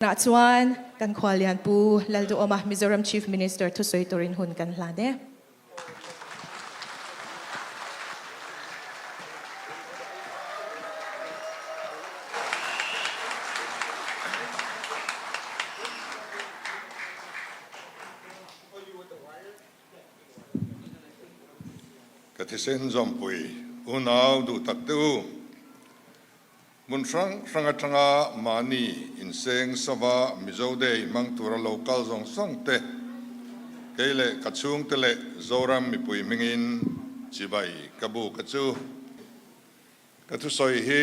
Tunah chuan kan khuallian Pu Lalduhawma, Mizoram Chief Minister thusawi turin hun kan hlan e. Ka thisen zawmpui unau duh tak te u. Hmun hrang hrang atanga mahni inseng sava Mizo Day hmang tura lo kal zawng zawng te, kei leh ka chhungte leh Zoram mipui hmingin chibai ka bu ka chu. Ka thusawi hi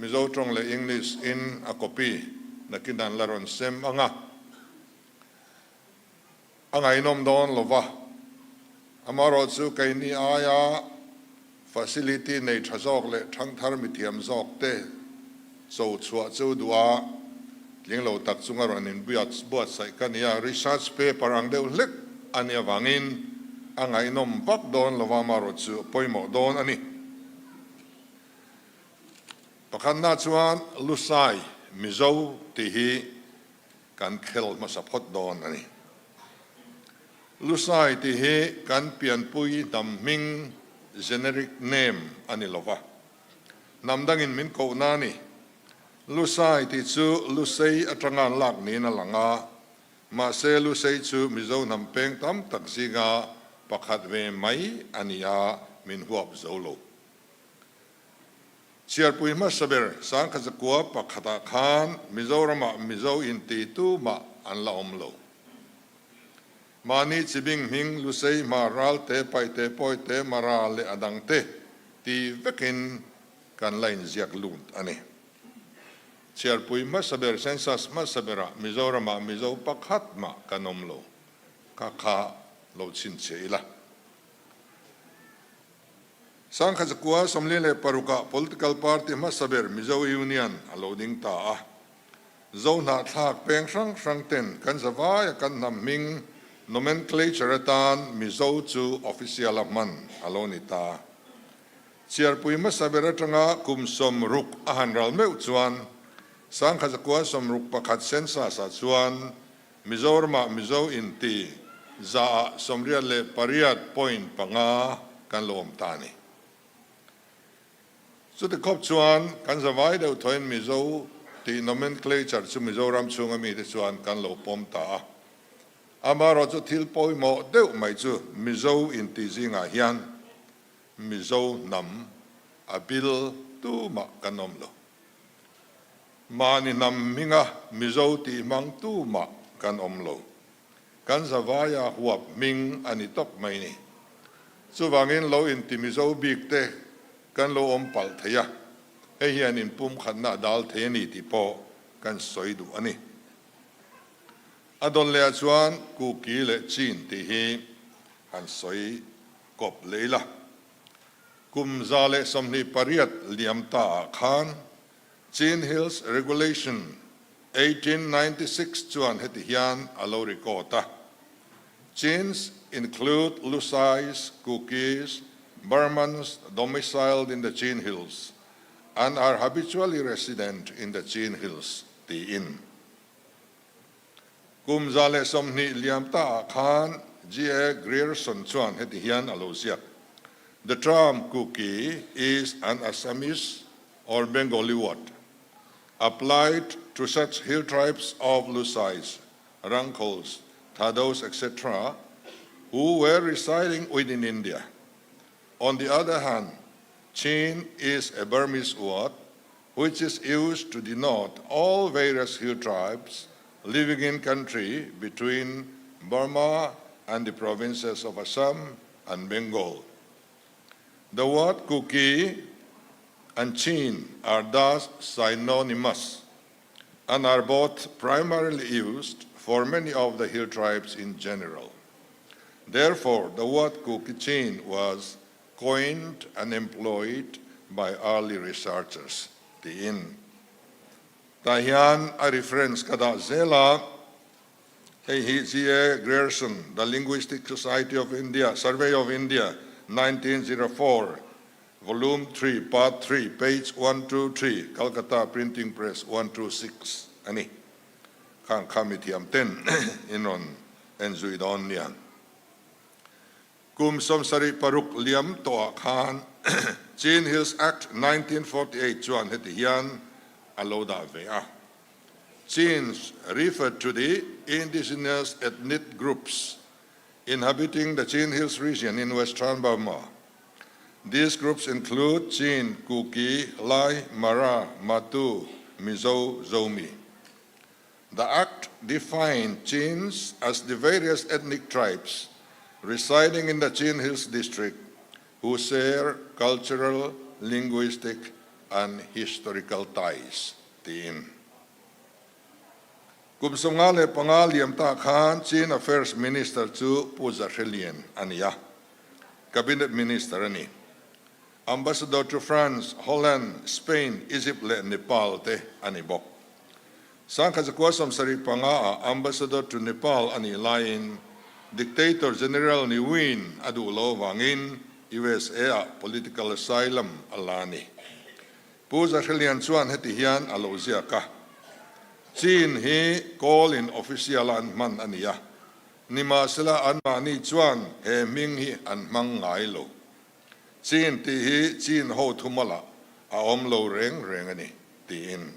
Mizo tawng leh English in a copy nakin an la rawn sem ang a. A ngaihnawm dawn lo va, amaherawhchu keini aia facility nei tha zawk leh thangthar mithiam zawk te cho chhuah chu duh a, tling lo tak chunga rawn inbuatsaih ka ni a, research paper ang deuh hlek a nih avangin a ngaihnawm vak dawn lo va, amaherawhchu a pawimawh dawn a ni. Pakhatna chuan Lusai Mizo tih hi Kan khel hmasa phawt dawn a ni. Lusai tih hi kan pianpui hnam hming, generic name, a ni lova. Hnam dangin min kohna a ni. Lusai tih chu Lusei atanga an lak niin a lang a, mahse Lusei chu Mizo hnam peng tam tak zinga pakhat ve mai a ni a, min huap zo lo. Chhiarpui hmasa ber Sangkhazakua pakhatah khan Mizoramah Mizo inti tumah an la awm lo. Mahni chibing hming Lusei, Hmar, Ralte, Paite, Pawite, Mara leh a dangte ti vekin kan la inziak lut a ni. Chhiarpui hmasa ber Census hmasa berah Mizoramah Mizo pakhat mah kan awm lo. Ka kha lo chhinchhiah ila. Sangkhazakua 46 ah political party hmasa ber Mizo Union a lo ding ta a. Zo hnahthlak peng hrang hrang ten kan zavaia kan hnam hming nomenclature atan Mizo chu official a hman a lo ni ta. Chhiarpui hmasa ber atanga kum 60 a han ral meuh chuan Sangkhazakua 61 census ah chuan Mizoramah Mizo inti zaah 88.5 kan lo awm ta a ni. Chuti khawp chuan kan zavai deuh thawin Mizo tih nomenclature chu Mizoram chhunga mite chuan kan lo pawm ta a. Amaherawh chu thil pawimawh deuh mai chu Mizo inti zingah hian Mizo hnam a bil tumah kan awm lo. Mahni hnam hminga Mizo tih hmang tumah kan awm lo. Kan zavaia huap hming a ni tawp mai ni. Chuvangin lo inti Mizo bik te kan lo awm palh thei a, hei hian inpumkhatna a dal thei a ni tih pawh kan sawi duh a ni. A dawn lehah chuan Kuki leh Chin tih hi han sawi kawp leh ila. Kum 128 liam ta ah khan Chin Hills Regulation 1896 chuan heti hian a lo record a, Chins include Lusais, Kukis, Burmans domiciled in the Chin Hills and are habitually resident in the Chin Hills tiin. Kum 120 liam ta ah khan G.A. Grierson chuan heti hian a lo ziak, The term Kuki is an Assamese or Bengali word applied to such hill tribes of Lusais, Rangkhols, Thados etc. who were residing within India. On the other hand, Chin is a Burmese word which is used to denote all various hill tribes living in country between Burma and the provinces of Assam and Bengal. The word Kuki and Chin are thus synonymous and are both primarily used for many of the hill tribes in general. Therefore, the word Kuki Chin was coined and employed by early researchers tiin. Tah hian a reference ka dah zel a, hei hi G.A. Grierson, The Linguistic Society of India, Survey of India, 1904, Volume 3, Part 3, page 123, Calcutta Printing Press, 126 a ni. Khang kha mithiam ten in rawn en zui dawn nia. Kum 76 liam tawhah khan Chin Hills Act 1948 chuan heti hian a lo dah ve a, Chins referred to the indigenous ethnic groups inhabiting the Chin Hills region in western Burma. These groups include Chin, Kuki, Lai, Mara, Matu, Mizo, Zomi. The Act defined Chins as the various ethnic tribes residing in the Chin Hills district who share cultural, linguistic and historical ties, tiin. Kum 55 liam ta khan Chin Affairs Minister chu Pu Za Hre Lian a ni a, Cabinet Minister a ni. Ambassador to France, Holland, Spain, Egypt leh Nepal te a ni bawk. 1975 ah Ambassador to Nepal a nih laiin Dictator General Ne Win a duh lo avangin USA ah political asylum a la a ni. Pu Za Hre Lian chuan heti hian a lo ziak a, Chin hi kawl in official a an hman a ni a, nimahsela anmahni chuan he hming hi an hmang ngai lo. Chin tih hi Chin ho thumalah a awm lo reng reng a ni, tiin.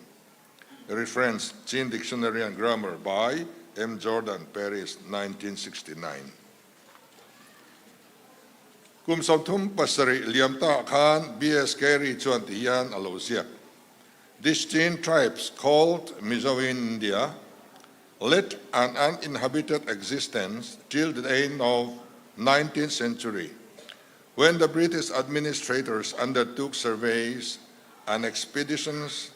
Reference, Chin Dictionary and Grammar by M. Jordan, Paris, 1969. Kum 37 liam ta khan B.S. Carey chuan ti hian a lo ziak. These Chin tribes called Mizo in India led an uninhabited existence till the end of 19th century when the British administrators undertook surveys and expeditions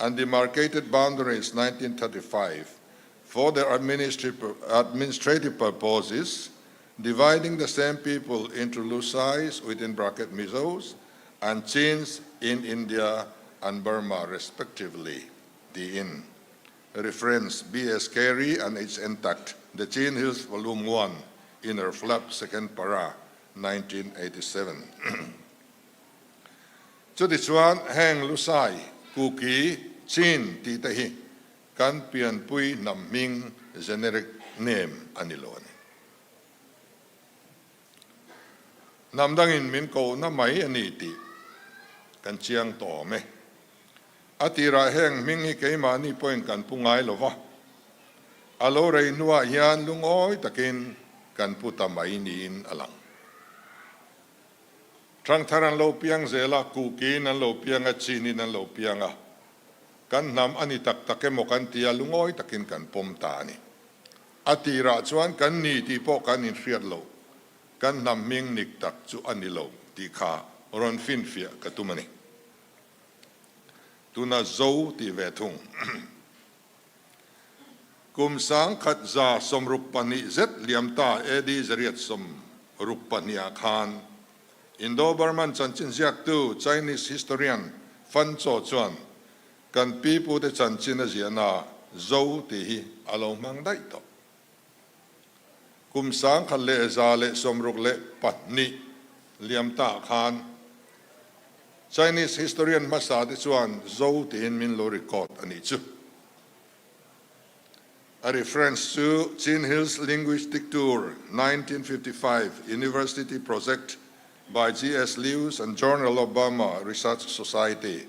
and demarcated boundaries 1935 for their administrative purposes, dividing the same people into Lusais within bracket Mizos and Chins in India and Burma respectively. The in reference B.S. Carey and its intact, The Chin Hills Volume 1, Inner Flap, Second Para, 1987. Chutichuan heng Lusai, Kuki, Chin tih te hi kan pianpui hnam hming, generic name, a ni lo a ni. Hnam dangin min kohna mai a ni tih kan chiang tawh awm e. A tirah heng hming hi keimahni pawhin kan pu ngai lo va, a lo rei hnuah hian lungawi takin kan pu ta mai niin a lang. Thangthar an lo piang zel a, Kukiin an lo piang a, Chinin an lo piang a. Kan hnam a ni tak tak emaw kan ti a, lungawi takin kan pawm ta a ni. A tirah chuan kan ni tih pawh kan inhriat lo, kan hnam hming nik tak chu a ni lo tih kha rawn finfiah ka tum a ni. Tuna Zo tih ve thung. Kum 1162 zet liam ta AD 862 ah khan Indo-Burman chanchin ziaktu Chinese historian Fan Cho chuan kan pipute chanchin a ziahna Zo tih hi a lo hmang daih tawh. Kum 1162 liam ta khan Chinese historian hmasa te chuan Zo tiin min lo record a nih chu. A reference chu Chin Hills Linguistic Tour 1955 University Project by GS Lewis and Journal of Burma Research Society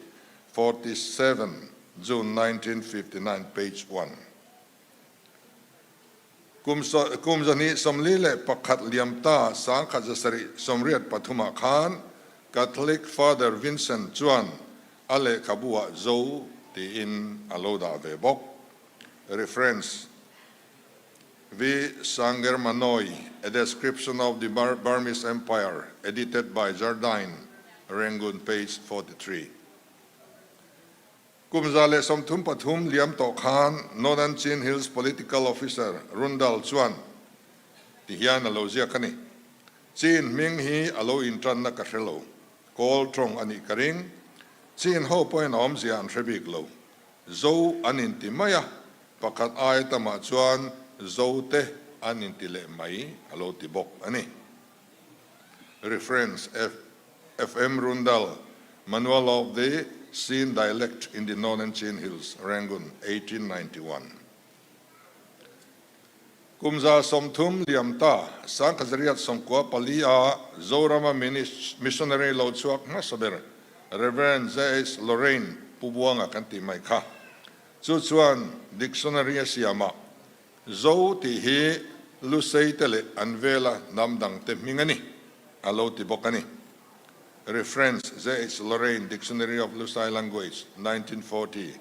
47 June 1959 page 1. Kum 241 liam ta 1783 ah khan Catholic Father Vincent chuan a lehkhabu ah Zo tiin a lo dah ve bawk. Reference, V. Sangermanoi, A Description of the Burmese Empire, edited by Jardine, Rangoon, page 43. Kum 133 liam tawh khan Northern Chin Hills Political Officer Rundal chuan ti hian a lo ziak a ni. Chin hming hi a lo intanna ka hre lo. Kawl tawng a nih ka ring. Chin ho pawhin a awmzia an hre bik lo. Zo an inti mai a, pakhat aia tamah chuan Zo te an inti leh mai a lo ti bawk a ni. Reference, FM Rundal, Manual of the Chin Dialect in the Northern Chin Hills, Rangoon, 1891. Kum 30 liam ta 1994 a Zorama Missionary lo chhuak hmasa ber Rev. JH Lorraine Pu Buanga kan tih mai kha. Chu chuan dictionary a siamah Zo tih hi Lusei te leh an vela hnam dang te hming a ni, a lo ti bawk a ni. Reference, JH Lorraine, Dictionary of Lusai Language, 1940,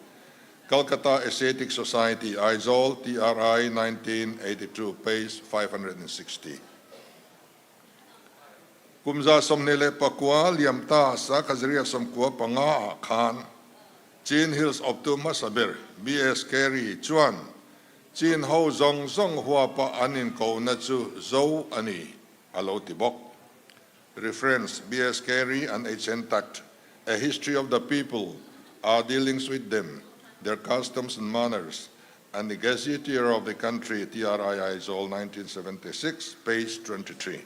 Calcutta Asiatic Society, Aizawl, TRI, 1982, page 560. Kum 29 liam ta 1995 ah khan Chin Hills awptu hmasa ber BS Carey chuan Chin ho zawng zawng huapa an inkohna chu Zo a ni, a lo ti bawk. Reference, BS Carey and HN Tact, A History of the People, Our Dealings with Them, Their Customs and Manners, and the Gazetteer of the Country, TRI Aizawl, 1976, page 23.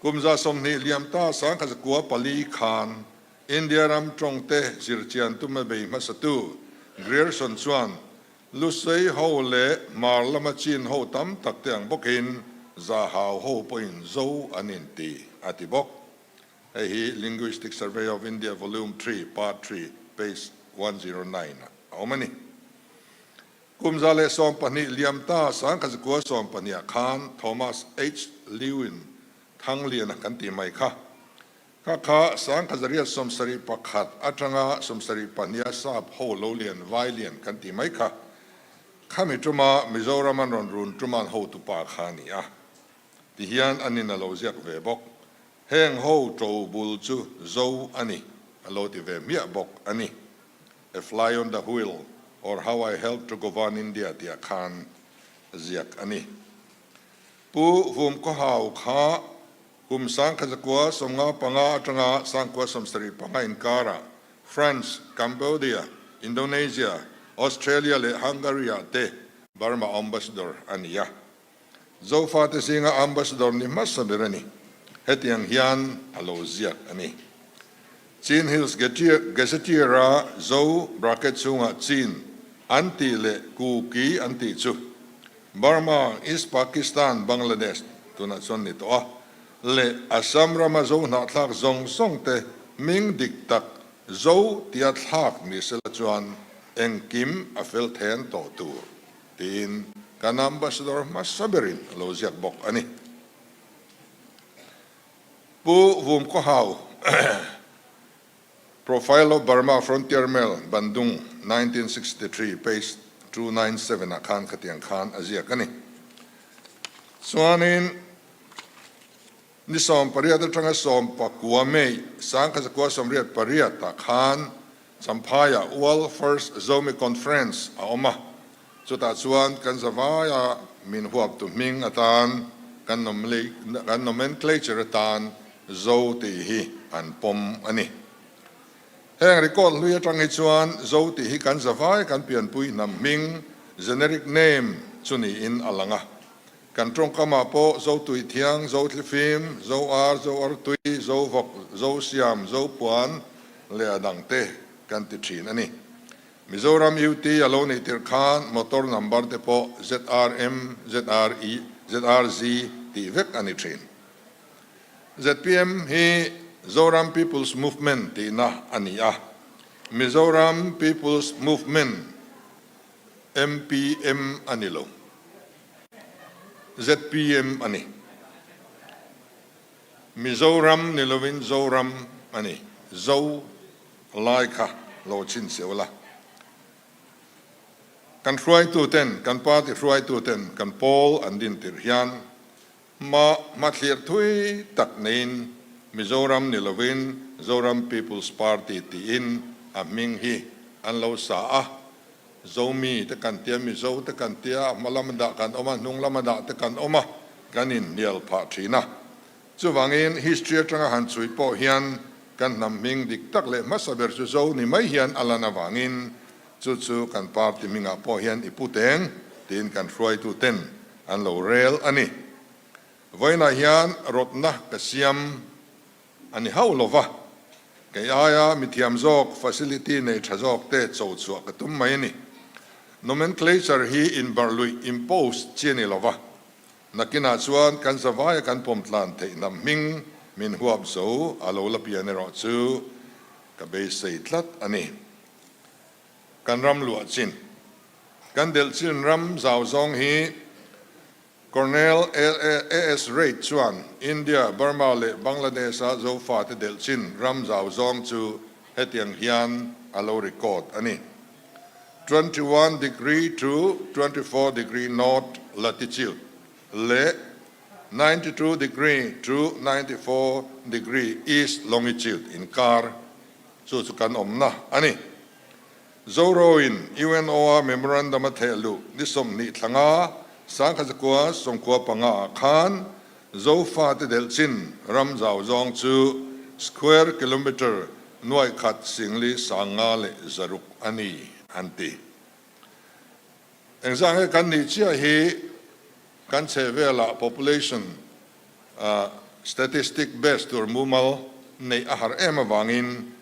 Kum 20 liam ta 1904 khan India ram tawngte zirchian tuma bei hmasatu Grierson chuan Lusei ho leh Hmar lama Chin ho tam tak te ang bawkin Zahau ho pawhin Zo an inti, a ti bawk. Hei hi Linguistic Survey of India Volume Three, Part Three, page 109 a awm a ni. Kum 112 liam ta 1912 ah khan Thomas H. Lewin Thangliana kan tih mai kha. Kha kha 1871 atanga 72a sap ho lo lian vai lian kan tih mai kha. Khami tuma Mizoram an rawn run tuman hotupa kha a ni a. Tihian an in a lo ziak ve bawk. Heng ho to bul chu Zo a ni, a lo ti ve hmiah bawk a ni. A Fly on the Wheel or How I Helped to Govern India tih khan ziak a ni. Pu Vumkhawhau kha kum 1995 atanga 1975 inkarah France, Cambodia, Indonesia, Australia leh Hungary-ah te Burma Ambassador a ni a. Zofate zinga Ambassador ni hmasa ber a ni. Hetiang hian a lo ziak a ni. Chin Hills Gazetteer-a Zo bracket chhungah Chin an tih leh Kuki an tih chu Burma, East Pakistan, Bangladesh tunah chuan ni tawh a, leh Assam rama Zo hnahthlak zawng zawng te hming dik tak Zo tia thlak ni sela chuan engkim a fel then tawh tur tiin kan Ambassador hmasa berin a lo ziak bawk a ni. Pu Vumkhawhau, Profile of Burma Frontier Mail, Bandung, 1963, page 297 ah khan khatiang khan a ziak a ni. Chuanin ni 18 atanga 19 May 1988 ah khan Champhaiah World First Zomi Conference a awm a, chutah chuan kan zavaia min huaptu hming atan kan nomenclature atan Zo tih hi an pawm a ni. Heng record hlui atang hi chuan Zo tih hi kan zavai kan pianpui hnam hming, generic name, chu niin a lang a. Kan tawngkamah pawh Zo Tuithiang, Zo Thlifim, Zo Ar, Zo Artui, Zo Vawk, Zo Siam, Zo Puan leh a dangte kan ti thin a ni. Mizoram UT a lo neih tirh khan motor number te pawh ZRM, ZRE, ZRZ tih vek a ni thin. Zpm hi Zoram People's Movement tihna a ni a, Mizoram People's Movement, MPM, a ni lo, zpm a ni. Mizoram ni lovin Zoram a ni. Zo lai kha lo chhinchhiau la. Kan hruaituten, kan party hruaituten kan pawl an din tirh hian Hma hmathlir thui tak neiin Mizoram ni lovin Zoram People's Party tiin a hming hi an lo sa a. Zomi te kan tia, Mizo te kan tia, a hma lama dah kan awm a, hnung lama dah te kan awm a, kan inhnial phah thin a. Chuvangin history atanga han chhui pawh hian kan hnam hming dik tak leh hmasa ber chu Zo ni mai hian a lan avangin chu chu kan party hmingah pawh hian i pu teng tiin kan hruaitu ten an lo rel a ni. Vawiinah hian rawtna ka siam a ni hauh lo va, kei aia mithiam zawk facility nei tha zawk te cho chhuah ka tum mai a ni. Nomenclature hi inbarhluih, impose, chi a ni lo va, nakinah chuan kan zavaia kan pawm tlan theih hnam hming min huap zo a lo la pian erawh chu ka beisei tlat a ni. Kan ram luah chin, kan delh chin ram zau zawng hi Colonel AS Reid chuan India, Burma leh Bangladesh-a Zofate delh chin ram zau zawng chu hetiang hian a lo record a ni, 21 degree to 24 degree north latitude leh 92 degree to 94 degree east longitude inkar chu chu kan awmna a ni. Zoroin UNO-a memorandum a theh luh ni 20 thlanga 1995 ah khan Zofate delh chin ram zau zawng chu square kilometre nuaih khat singli 506 a ni, an ti. Engzah nge kan nih chiah hi kan chhehvelah population statistic base tur mumal neih a har em avangin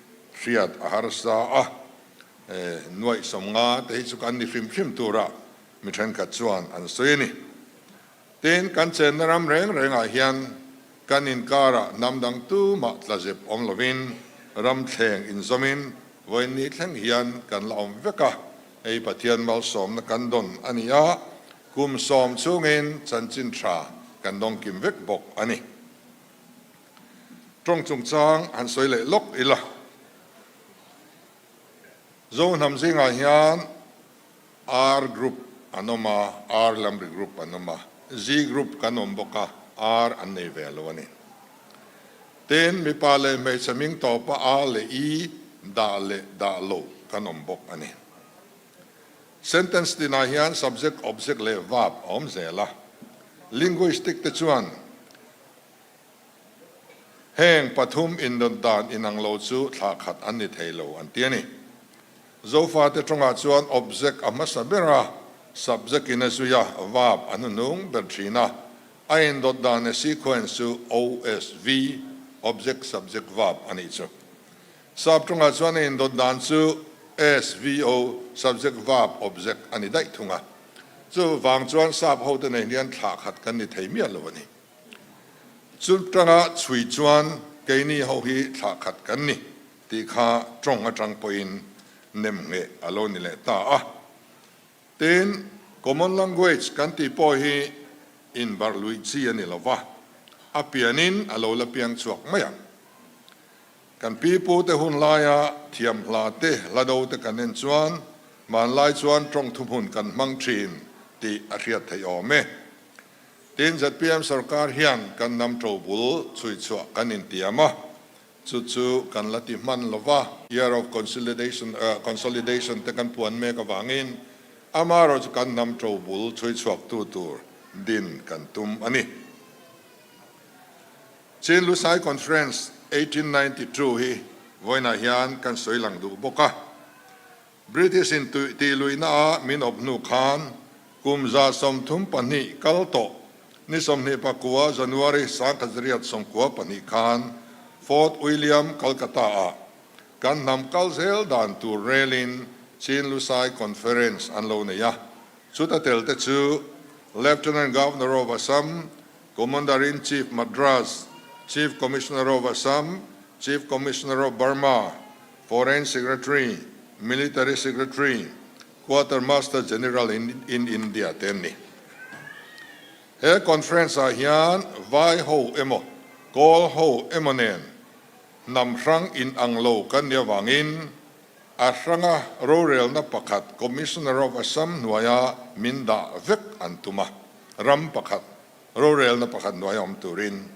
hriat a harsa a, nuaih 50 te hi chu kan ni hrim hrim tura mi thenkhat chuan an sawi a ni. Tin, kan chenna ram reng rengah hian kan inkarah hnam dang tumah tlazep awm lovin ram thleng inzawmin vawiin thleng hian kan la awm vek a, hei Pathian malsawmna kan dawn a ni a, Kum 10 chungin chanchin tha kan dawng kim vek bawk a ni. Tawng chungchang han sawi leh lawk ila. Zo hnam zingah hian R group an awm a, R lamri group an awm a, Z group kan awm bawk a, R an nei ve lo a ni. Tin, mipa leh hmeichhe hming tawpa A leh I dah leh dah lo kan awm bawk a ni. Sentence tinah hian subject, object leh verb a awm zel a. Linguistic te chuan heng pathum indawt dan inang lo chu thlah khat an ni thei lo an ti a ni. Zofate tawngah chuan object a hmasa ber a, subject in a zui a, verb a hnuhnung ber thin a. A indawt dan leh sequence chu OSV, object, subject, verb, a nih chu. Sap tawngah chuan a indawt dan chu SVO, subject, verb, object, a ni daih thung a. Chu vang chuan sap hote nei hian thlah khat kan ni thei miah lo a ni. Chu tanga chhui chuan keini ho hi thlah khat kan ni tih kha tawng atang pawhin nem ngheh a lo ni leh ta a. Tin, common language kan tih pawh hi inbarh luih chi a ni lo va, a pianin a lo la piang chhuak mai ang. Kan pi pute hun laia thiam hla te, hla do te kan en chuan hmanlai chuan tawng thuhmun kan hmang thin tih a hriat theih awm e. Tin, zpm sorkar hian kan hnam to bul chhui chhuah kan intiam a, chu chu kan la ti hman lo va. Year of Consolidation Consolidation te kan puan mek avangin amaherawh chu kan hnam to bul chhui chhuaktu tur din kan tum a ni. Chin Lusai Conference 1892 hi vawiinah hian kan sawi lang duh bawk a. British in tih luihna a min awp hnu khan kum 132 kal tawh ni 29 January 1992 khan Fort William, Calcutta ah kan hnam kal zel dan tur relin Chin Lusai Conference an lo nei a. Chuta tel te chu Lieutenant Governor of Assam, Commander-in-Chief Madras, Chief Commissioner of Assam, Chief Commissioner of Burma, Foreign Secretary, Military Secretary, Quartermaster General in India te an ni. He conference ah hian vai ho emaw, kawl ho emaw nen hnam hrang inang lo kan nih avangin a hranga rorelna pakhat Commissioner of Assam hnuaia min dah vek an tum a. Ram pakhat, rorelna pakhat hnuai awm turin.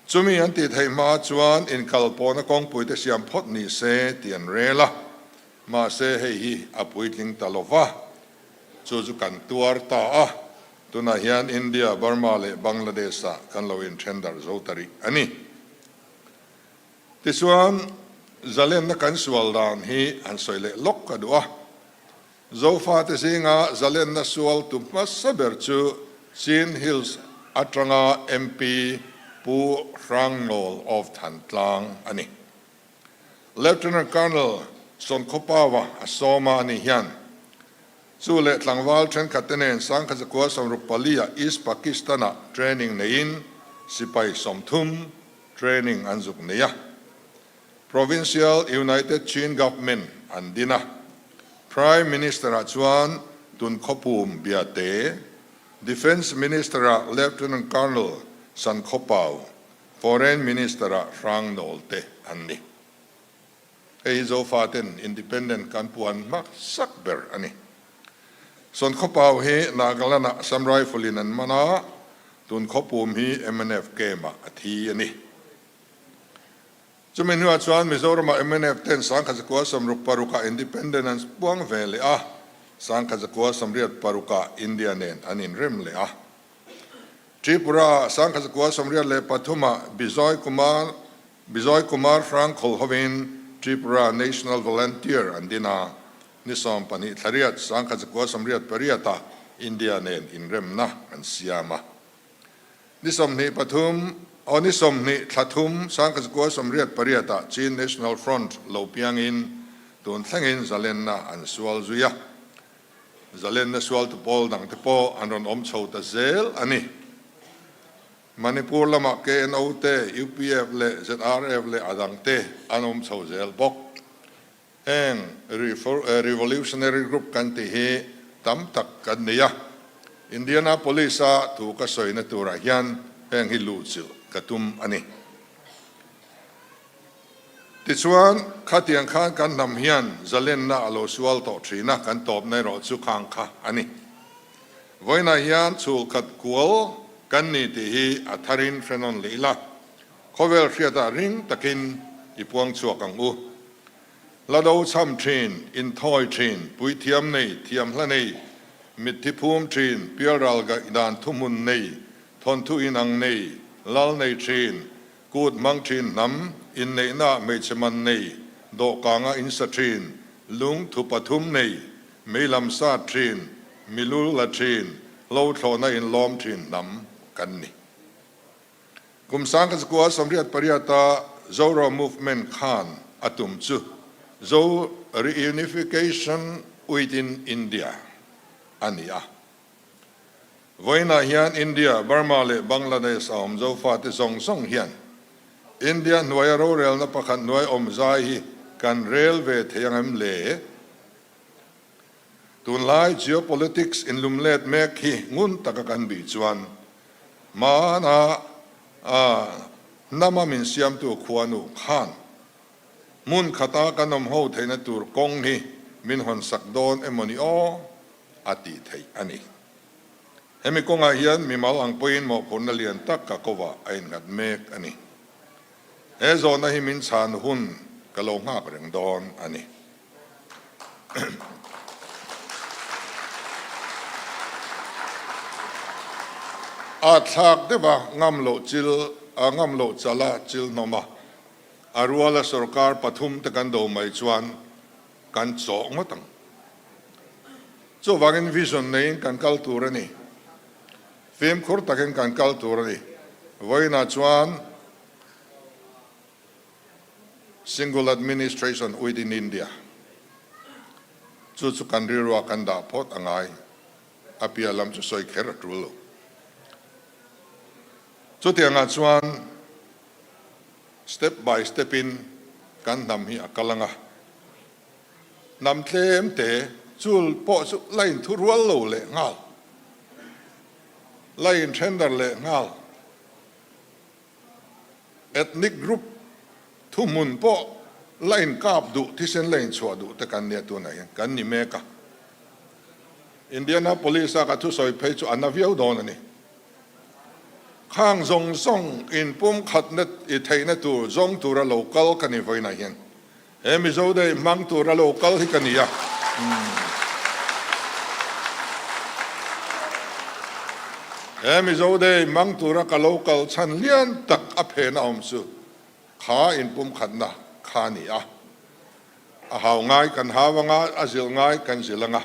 Chumi an tih theih hma chuan inkalpawhna kawngpuite siam phawt ni se tih an rel a, mahse hei hi a puitling ta lo va, chu chu kan tuar ta a, tunah hian India, Burma leh Bangladesh-ah kan lo inthen darh zo ta rih a ni. Tichuan, zalenna kan sual dan hi han sawi leh lawk ka duh a. Zofate zinga zalenna sual tu hmasa ber chu Chin Hills atanga MP Pu Hrangnawl of Thantlang a ni. Lieutenant Colonel Sonkhawpawa a sawma a nih hian. Chu leh tlangval thenkhat te nen Sangkhazakua 64 ah East Pakistan ah training neiin sipai 30 training an zuk nei a. Provincial United Chin Government an din a. Prime Minister ah chuan Tunkhawpum Biate, Defence Minister ah Lieutenant Colonel Sankhawpau, Foreign Minister ah Hrangnawl te an ni. Hei hi Zofaten Independent kan puan hmasak ber a ni. Sawnkhawpau hi Nagaland-ah Assam Rifle-in an man a, tun khawpum hi mnf camp-ah a thi a ni. Chumi hnuah chuan Mizoramah mnf ten 1966-ah Independent an puang ve leh a, 1986-ah India nen an inrem leh a. Tripura-ah 1983-ah Bijoy Kumar Bijoy Kumar Hrangkhawl hovin Tripura National Volunteer an din a, ni 12 thlariat 1988-ah India nen inremna an siam a. Ni 23 aw ni 20 thla thum 1988-ah Chin National Front lo piangin tun thlengin zalenna an sual zui a. Zalenna sualtu pawl dangte pawh an rawn awm chho ta zel a ni. Manipur lamah KNO te, UPF leh ZRF leh a dangte an awm chho zel bawk. Heng revolutionary group kan tih hi tam tak kan nei a, Indianapolis-a thu ka sawina turah hian heng hi luhchilh ka tum a ni. Tichuan, khatiang khan kan hnam hian zalenna a lo sual tawh thin a, kan tawpna erawh chu khang kha a ni. Vawiinah hian chhulkhat kual kan ni tih hi a tharin hre nawn leh ila, khawvel hriatah ring takin i puang chhuak ang u. Hla do chham thin, inthawi thin, puithiam nei, thiamhla nei, mitthi phum thin, pialral gaihdan thuhmun nei, thawnthu inang nei, lal nei thin, Kut hmang thin hnam, inneihna hmeichhe man nei, dawhkanga in sa thin, lung thu pathum nei, mei lam sat thin, milul la thin, hlo thlawhna in lawm thin hnam kan ni. Kum 1988-a Zoro Movement khan a tum chu Zo Reunification within India a ni a. Vawiinah hian India, Burma leh Bangladesh a awm Zofate zawng zawng hian India hnuaia rorelna pakhat hnuai awm zai hi kan rel ve thei ang em le? Tunlai geopolitics inlumlet mek hi ngun taka kan bih chuan hmana hnama min siamtu khuanu khan hmun khata kan awm ho theihna tur kawng hi min hawnsak dawn emaw ni aw? a tih theih a ni. Hemi kawngah hian mimal ang pawhin mawhphurhna lian tak ka kovah a innghat mek a ni. He zawhna hi min chhan hun ka lo nghak reng dawn a ni. A thlak deuh a, ngam loh chil, a ngam loh chal a chil hnawm a, a ruala sorkar pathum te kan do mai chuan kan chawh ngawt ang. Chuvangin vision neiin kan kal tur a ni. Fimkhur takin kan kal tur a ni. Vawiinah chuan Single Administration within India chu chu kan rilruah kan dah phawt a ngai. A piah lam chu sawi kher a tul lo. Chutiangah chuan Step by step in kan hnam hi a kal ang a, hnam tlem te chul pawh chu la in thu rual lo leh nghal, la in thendar leh nghal, ethnic group thuhmun pawh la in kap duh, thisen la in chhuah duh te kan nia tunah hian kan ni mek a. Indianapolis a ka thusawi phei chu a na viau dawn a ni. Khang zawng zawng in pumkhatna i theihna tur zawng tura lo kal ka ni vawiinah hian he Mizo Day hmang tura lo kal hi ka ni a. He Mizo Day hmang tura ka lo kal chhan lian tak a phen a awm chu kha in pumkhatna kha a ni a. A hau ngai kan hau anga, a zilh ngai kan zilh anga.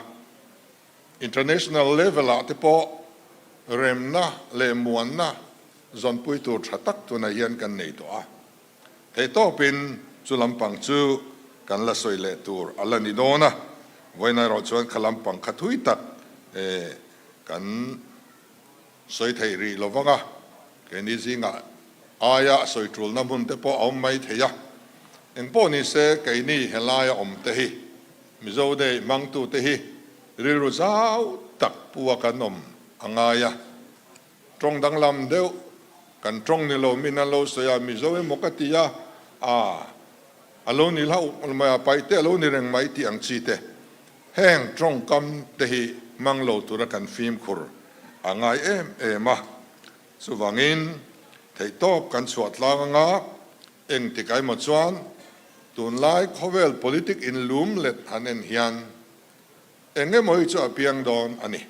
International level ah te pawh remna leh muanna zawnpui tur tha tak tunah hian kan nei tawh a. Theihtawpin chu lampang chu kan la sawi leh tur a la ni dawn a. Vawiin erawh chuan kha lampang kha thui tak kan sawi theih rih lo vang a, keini zingah aia sawi tulna hmun te pawh a awm mai thei a. Engpawh ni se keini helaia awm te hi Mizo Day hmangtute hi rilru zau tak pu a kan awm a ngai a. Tawng danglam deuh kan tawng ni lo min an lo sawi a, Mizo emaw ka ti a, aa a lo ni hlauh mai a, paihte a lo ni reng mai tih ang chi te. Heng tawngkam te hi hmang lo tura kan fimkhur a ngai em em a, chuvangin theihtawp kan chhuah tlang anga engtik emaw chuan tunlai khawvel politic inlum let han en hian eng emaw hi chu a piang dawn a ni.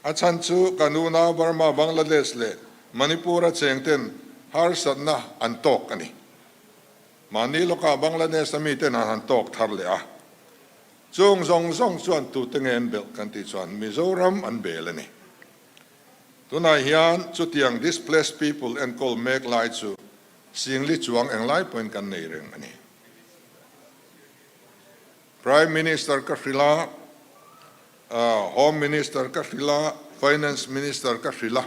A chhan chu kan unau Burma, Bangladesh leh Manipur-a chengten harsatna an tawk a ni. Mahni lawkah Bangladesh-a miten an han tawk thar leh a. Chung zawng zawng chuan tute nge an belh kan tih chuan Mizoram an bel a ni. Tunah hian chutiang displaced people enkawl mek lai chu Singli chuang englai pawhin kan nei reng a ni. Prime Minister ka hrilh a, Home Minister ka hrilh a, Finance Minister ka hrilh a.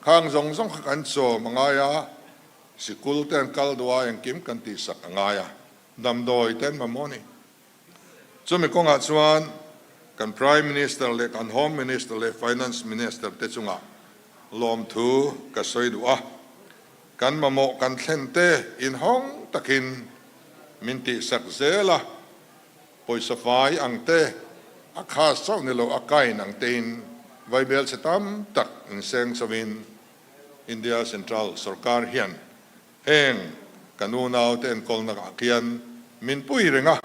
Khang zawng zawng kha kan chawm a ngai a, sikul te an kal duh a, engkim kan tihsak a ngai a, damdawi te an mamawh a ni. Chumi kawngah chuan kan Prime Minister leh kan Home Minister leh Finance Minister te chungah lawmthu ka sawi duh a, kan mamawh kan thlen te inhawng takin min tihsak zel a, pawisa fai ang te, a khas chauh ni lo a kain ang tein vaibel chhe tam tak inseng chauhin India Central sorkar hian heng kan unaute enkawlna ah khian min pui reng a,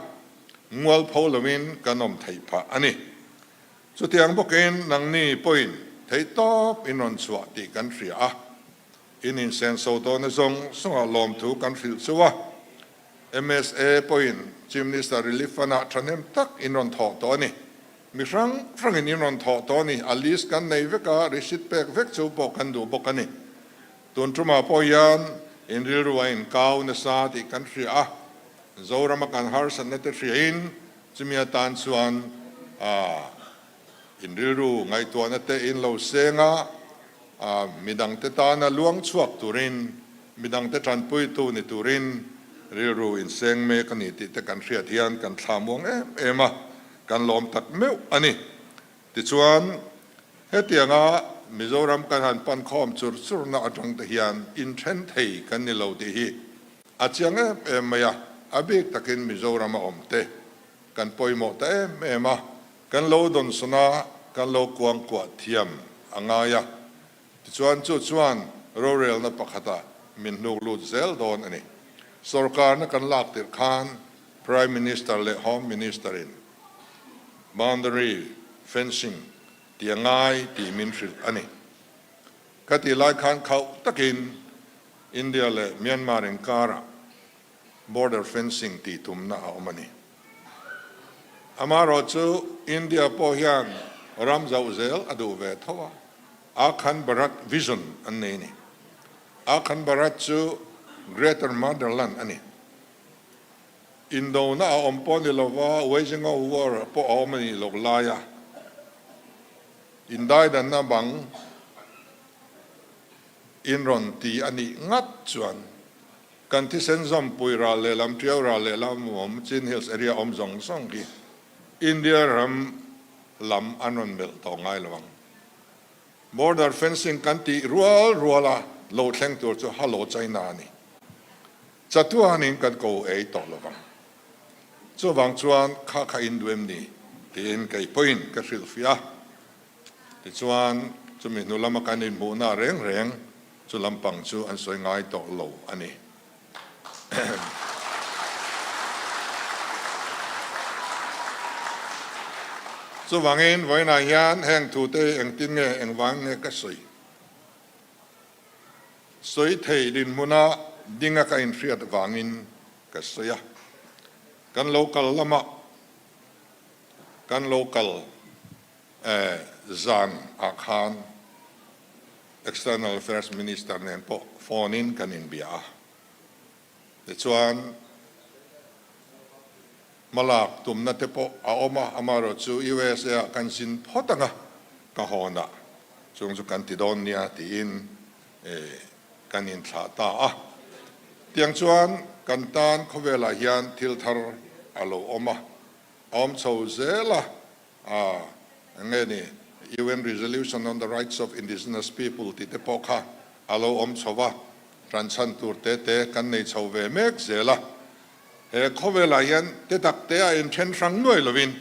mualpho loin kan awm theih phah a ni. Chutiang bawkin nangni pawhin theihtawp in rawn chhuah tih kan hria a, In insenso tawhna zawng zawngah lawmthu kan hrilh chu a, MSA pawhin Chief Minister Relief Fund-ah thahnem tak in rawn thawh tawh a ni. Mi hrang hrangin in rawn thawh tawh a ni. A list kan nei vek a, receipt pek vek chu pawh kan duh bawk a ni. Tun tumah pawh hian in rilru a inkau nasa tih kan hria a, Zorama kan harsatna te hriain chumi atan chuan In rilru ngaihtuahna te in lo seng a, midangte tana luang chhuak turin, midangte tanpuitu ni turin rilru in seng mek a ni tih te kan hriat hian kan thla muang em em a, kan lawm tak meuh a ni. Tichuan, hetianga Mizoram kan han pan khawm chur churna atang te hian inthen thei kan ni lo tih hi a chiang em em mai a, a bik takin Mizoram a awm te Kan pawimawh ta em em a, kan lo dawnsawn a, kan lo kuangkuah thiam a ngai a. Tichuan chu chuan rorelna pakhatah min hnuk lut zel dawn a ni. Sorkarna kan lak tirh khan Prime Minister leh Home Minister-in boundary fencing tih a ngai tih min hrilh a ni. Ka tih lai khan khauh takin India leh Myanmar inkarah Border fencing tih tumna a awm a ni. Amaherawh chu India pawh hian ram zauh zel a duh ve tho a, Akhand Bharat vision an nei a ni. Akhand Bharat chu Greater Motherland a ni. Indona a awm pawh ni lova, waging of war pawh a awm a nih loh laia indaidanna bang inrawn ti a nih ngat chuan Kan thisen zawmpui ral lehlam, Tiau ral lehlam awm, Chin Hills area awm zawng zawng hi India ram lam an rawn melh tawh ngai lo ang. Border fencing kan tih rual rual a lo thleng tur chu Hello China a ni. Chatuanin kan ko ei tawh lo vang. Chuvang chuan kha kha in duh em ni? tiin kei pawhin ka hrilhfiah a. Tichuan, chumi hnu lama kan inhmuhna reng reng chu lampang chu an sawi ngai tawh lo a ni. Chuvangin, vawiinah hian heng thute hi engtin nge, engvang nge ka sawi? Sawi thei dinhmuna dinga ka inhriat vangin ka sawi a. Kan lo kal lamah kan lo kal Zan ah khan External Affairs Minister nen pawh phone in kan inbia a, tichuan Hmalak tumna te pawh a awm a, amaherawhchu USA ah kan zin phawt ang a, ka hawnah chung chu kan ti dawn nia tiin kan inthlah ta a. Tiang chuan kan tan khawvelah hian thil thar a lo awm a, a awm chho zel a, a eng nge ni UN Resolution on the Rights of Indigenous People tih te pawh kha a lo awm chho va, ṭanchhan tur te te kan nei chho ve mek zel a. He khawvelah hian te tak te a inthen hrang nuai lovin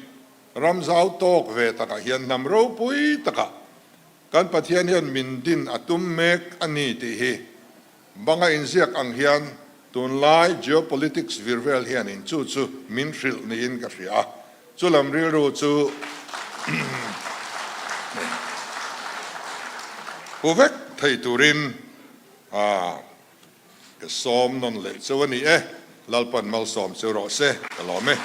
ram zau tawk ve takah hian hnam ropui takah kan Pathian hian min din a tum mek a ni tih hi banga inziak ang hian tunlai geopolitics vir vel hianin chu chu min hrilh niin ka hria a, chu lam rilru chu pu vek thei turin a Ka sawm nawn leh cheu a ni e, Lalpan malsawm cheu rawh se, ka lawm e.